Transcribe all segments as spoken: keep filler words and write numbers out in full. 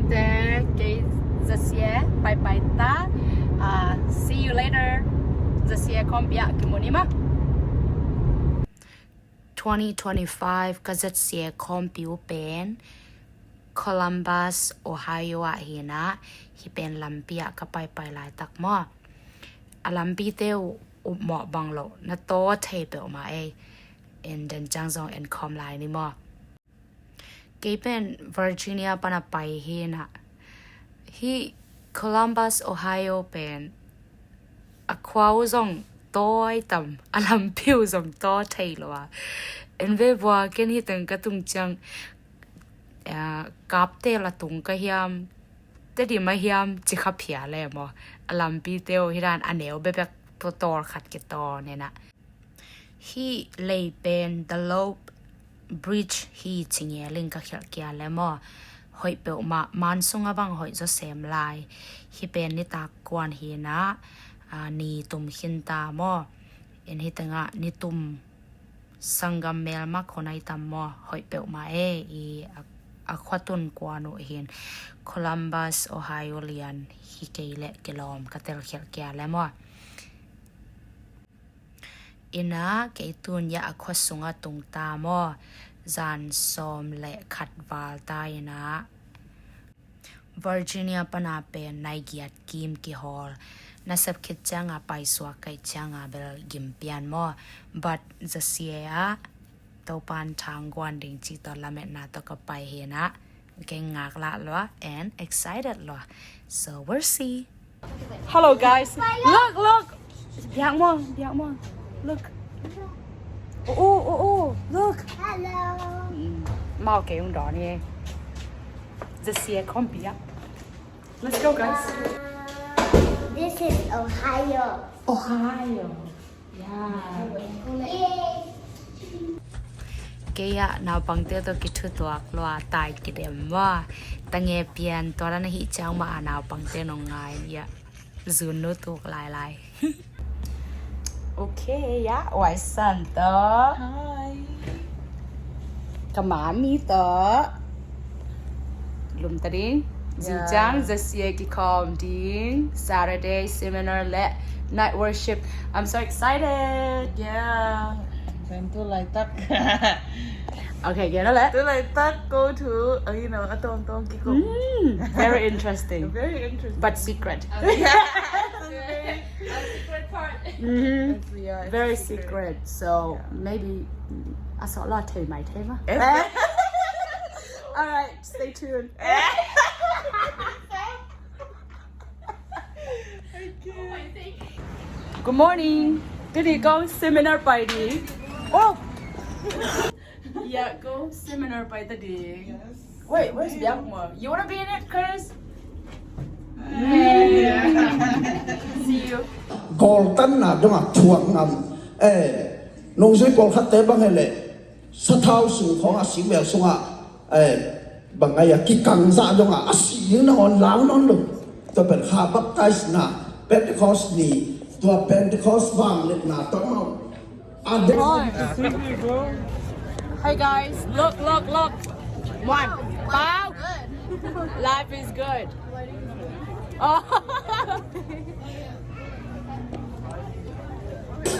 Te kei Zasia paipai ta. Ah, see you later. Zasia khawmpi ah kimu ni maw. Twenty twenty-five ka Zasia khawmpi uh pen Columbus, Ohio ah hi-in ah, hih pen lampi ah ka paipai laitak maw. A lampite uh upmawh bang lo na taw thei peuhmah ei. En den ciang zong en khawm lai ni maw. Kei pen Virginia pan a pai hi-in ah, hih Columbus, Ohio pen a khua uh zong tawi tam, a lampi uh zong taw thei lo a. En ve vua, ken hih teng ka tung ciang, ah, kapte la tung ka hiam, Tedim a hiam ci kha phial e maw. A lampite uh hih dan a neu bekbek, tawl khat kitawl in ah. Hih lei pen The Lope Bridge hi ci ngeling ka khialh kia le maw. Hoih peuhmah, man sungah bang hoih zaw sem lai. Hih pen nitak kuan hi-in ah, ah, ni tum khin ta maw. En hih tengah ni tum sanggam melma khonai tam maw, hoih peuhmah e. I a, a khuatun kuan uh hin Columbus, Ohio lian hi kei leh kilawm ka telkhialh kia le maw. In ah kei tun ya a khua sungah tung ta maw, zan sawm le khat val ta in ah. Virginia pana pen nai giat kim kihawl. Na sep khit cianga paisuak kaih cianga bel gim pian maw. But Zasia ah Topan thang guan ding ci tawh lametna tawh ka pai hi-in ah. Kei ngak lah lua and excited lua. So we'll see. Hello guys. Look, look. Biak maw, biak maw. Look. Oh, oh, oh, oh, look. Hello. Mm. Mau kei ung don ye. Zasia khawmpi ah. Let's go, guys. Uh, this is Ohio. Ohio. Yeah. Yay. Kei ah naupangte tawh kithutuak lua tai kidem maw. Tange pian tua dan ahih ciang mah a naupangte nong ngai ya. Zun nu tuk lailai. Okay, ya, Wai San tawh. Hi. Ka mami tawh. Lum ta ding. Yeah. Zing ciang Zasia kikhawm ding. Saturday seminar le night worship. I'm so excited. Yeah. Kan tu laitak. Okay, gen le. Tu laitak ko thu, uh, you know, a tawmtawm kiko. Mm, very interesting. Very interesting. But secret. Yeah. It's a very, a secret part. Mm-hmm. It's, yeah, it's very secret. Secret. So, yeah, maybe, mm, a sawt lo thei mai thei maw. All right, stay tuned. Good morning. Today kong seminar pai ding. Oh. Yeah, kong seminar pai ta ding. Yes. Wait, where's Biakmua? You wanna be in it, Chris? Yeah. See you. Goal tanna dong a thuak ngam. Eh, nungzui goal khat te bang hele. Sathau sung khawng a singvel sungah, eh, bang ngai a kikang zah dongah a si ding nangawn lau nawn lo. Tua pen kha baptize na, Pentecost ni, tua Pentecost vangliatna tawh mah. A de- Hey guys, look, look, look. One. Pau. Life is good. Oh.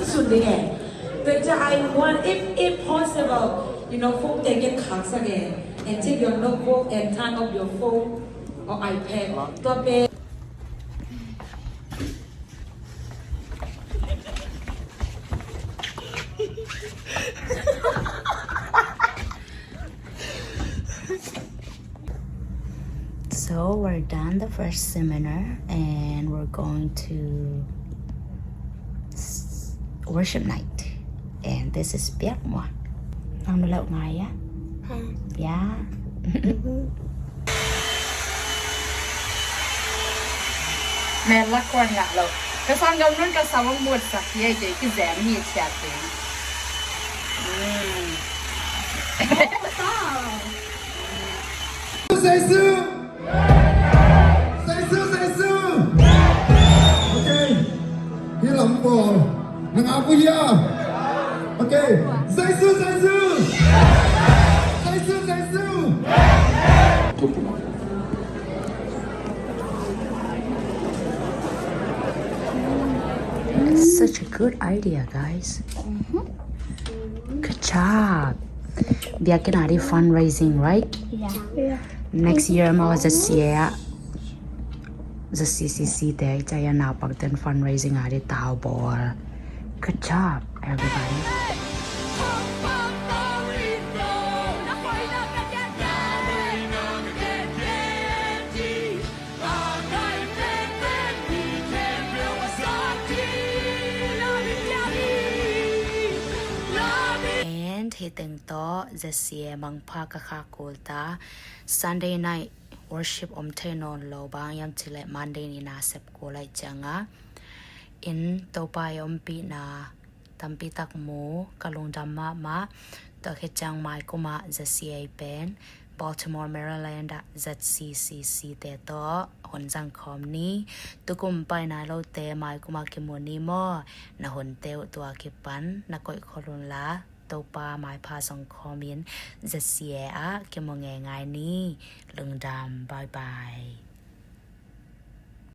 Soon again. But I want, if, if possible, you know, phone they get khaksa again, and take your notebook and turn off your phone or iPad. Tua pen. So we're done the first seminar and we're going to s- worship night. And this is Biakmua. Ang nulak ngaya? Ha. Yeah. Mm-hmm. Men la kuan ngah lo. Ka sanggam nun ka sam hong muatsak hi ei, kei kizem hi thiat ding. Mm. Jesu! Jesu, Jesu! Okay. Hi lam pawl. Nang a pu hia. Okay. Jesu, Jesu! Jesu, Jesu! Such a good idea, guys. Good job. Biakinn ah di fundraising, right? Yeah. Next year maw, Z C A ah, Z C C C te, i caya naupang ten fundraising ah di tau bawl. Good job, everybody. And hih teng tawh Z C A mangpha ka khak kul ta. Sunday night worship om thei nawn lo, bang hiam cih leh Monday ni na sep kul lai ciang a, in Topa i ompihna tampi tak mu, ka lungdam mahmah. Tua khit ciang mai kum ah Z C A pen Baltimore, Maryland ah Z C C C te tawh hun zang khawm ni. Tukum pai nai lote mai kum ah kimu ni maw. Na hunte uh tua kipan na koih khol un la, Topa maipha zong khawm in Z C A ah kimu ngeingai ni. Lungdam, bye bye.